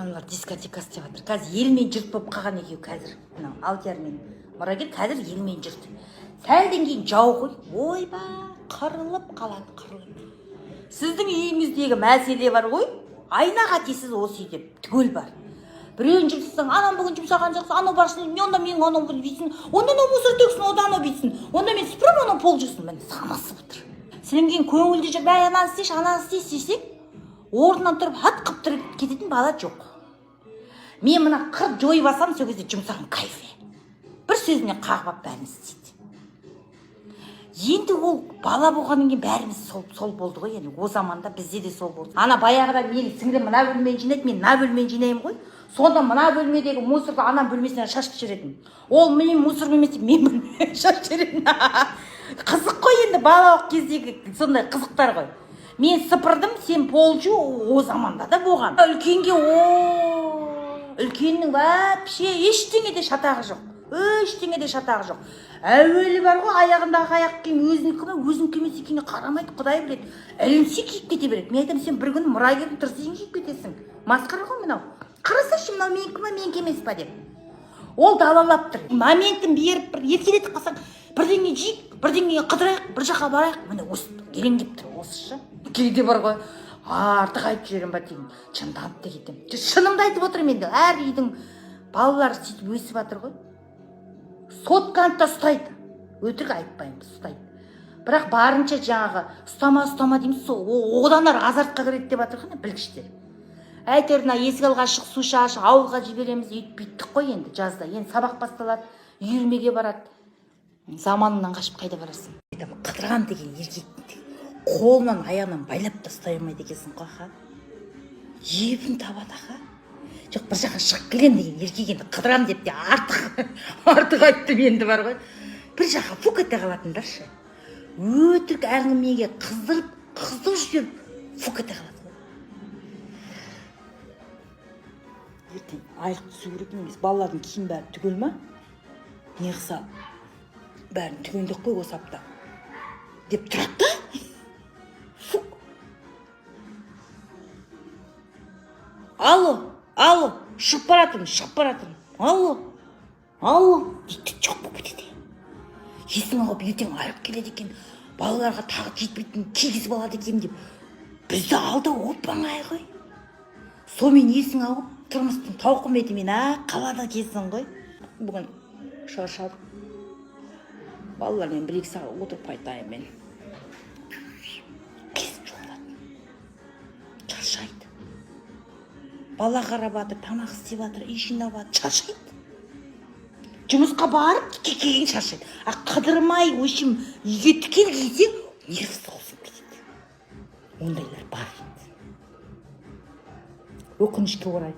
Аналар дискотека істеп жатыр қазір. Ел мен жұрт болып қалған екеуі қазір, мынау Алдияр мен Мұрагер қазір ел мен жұрт. Сәлден кейін жау ғой. Ойбай, қырылып қалады, қырылып. Сіздің үйіңіздегі мәселе бар ғой, айна қатесіз осы үйде түгел бар. Біреуін жұмсасаң, анам бүгін жұмсаған жоқсың, анау барсын, мен онда, менің анау бүйтсін, онда анау мусор төксін, ода анау бүйтсін, онда мен сыпырамын, анау пол жусын. Міне, санасып отыр. Содан кейін көңілді жүріп, әй, ананы істеші, ананы істеші десең, орнынан тұрып хат қылып тұрып кететін бала жоқ. Мен мына қыр жойып алсам, сол кезде жұмсаған кайф. Бір сөзімнен қағып алып, бәрін істейді. Енді ол бала болғаннан кейін бәріміз сол болды ғой енді. О заманда бізде де сол болды. Ана баяғыда менің сіңлім мына бөлмені жинайды, мен мына бөлмені жинаймын ғой. Сонда мына бөлмедегі мусорды ананың бөлмесіне шашып жіберетін. Ол менің мусорым емес деп, мен бөлмеме шашып жіберетін. Қызық қой енді, балалық кездегі сондай қызықтар ғой. Мен сыпырдым, сен пол жу. О заманда да болған. Үлкенге, о, үлкеннің вообще ештеңеде шатағы жоқ, ештеңеде шатағы жоқ. Әуелі бар ғой, аяғындағы аяқ киім өзінікі ме, өзінікі емес екеніне қарамайды, құдай біледі, ілінсе, киіп кете береді. Мен айтамын: сен бір күні мұрагердің тырсиын киіп кетесің, масқара ғой мынау, қарасайшы, мынау менікі ма, менікі емес па деп. Ол далалап тұр, моментін беріп, бір еркелетіп қалсаң, бірдеңе жейік, бірдеңеге қыдырайық, бір жаққа барайық, міне, осы елеңдеп тұр осы ше. Кейде бар ғой, артық айтып жіберемін ба деймін, жынданып та кетемін. Шынымды айтып отырмын. Енді әр үйдің балалары сөйтіп өсіп жатыр ғой. Сотканы да ұстайды, өтірік айтпаймын, ұстайды. Бірақ барынша жаңағы ұстама, ұстама дейміз, сол одан ары азартқа кіреді деп жатыр ғой білгіштер. Әйтеуір мына есік алға шық, су шаш, ауылға жібереміз, өйтіп бүйттік қой. Енді жазда енді сабақ басталады, үйірмеге барады. Заманыңнан қашып қайда барасың? Айтамын, қыдырған деген еркекті қолынан аяғынан байлап тастай алмайды екенсің ғой, аха, ебін табады, аха. Жоқ, бір жаққа шығып келемін деген еркек енді қыдырам деп те артық айттым. Енді бар ғой, бір жаққа фук ете қалатындаршы, өтірік әңгімеге қыздырып, қыздырып жіберіп, фук ете қалады ғой. Ертең айлық түсу керек негізі. Балалардың киім бәрі түгел ма, не қылса, бәрін түгендеп қой осы апта деп тұрады да, фук. Алло, алло, шығып бара жатырмын, шығып бара жатырмын, алло, алло дейді, жоқ болып кетеді. Есің ауып, ертең айлық келеді екен, балаларға тағы жетпейтін кигізіп алады екен деп бізді алдау оп оңай ғой. Сонымен есің ауып, тұрмыстың тауқыметімен ақ қалады екенсің ғой. Бүгін шаршадық, балалармен 1-2 сағат отырып қайтайын мен. Кесіп жоғалады, шаршайды. Бала қарап жатыр, тамақ істеп жатыр, үй жинап жатыр, шаршайды. Жұмысқа барып келген шаршайды. А қыдырмай, в общем, үйге түгел келсе, нервісі қосылып кетеді. Ондайлар бар енді, өкінішке орай.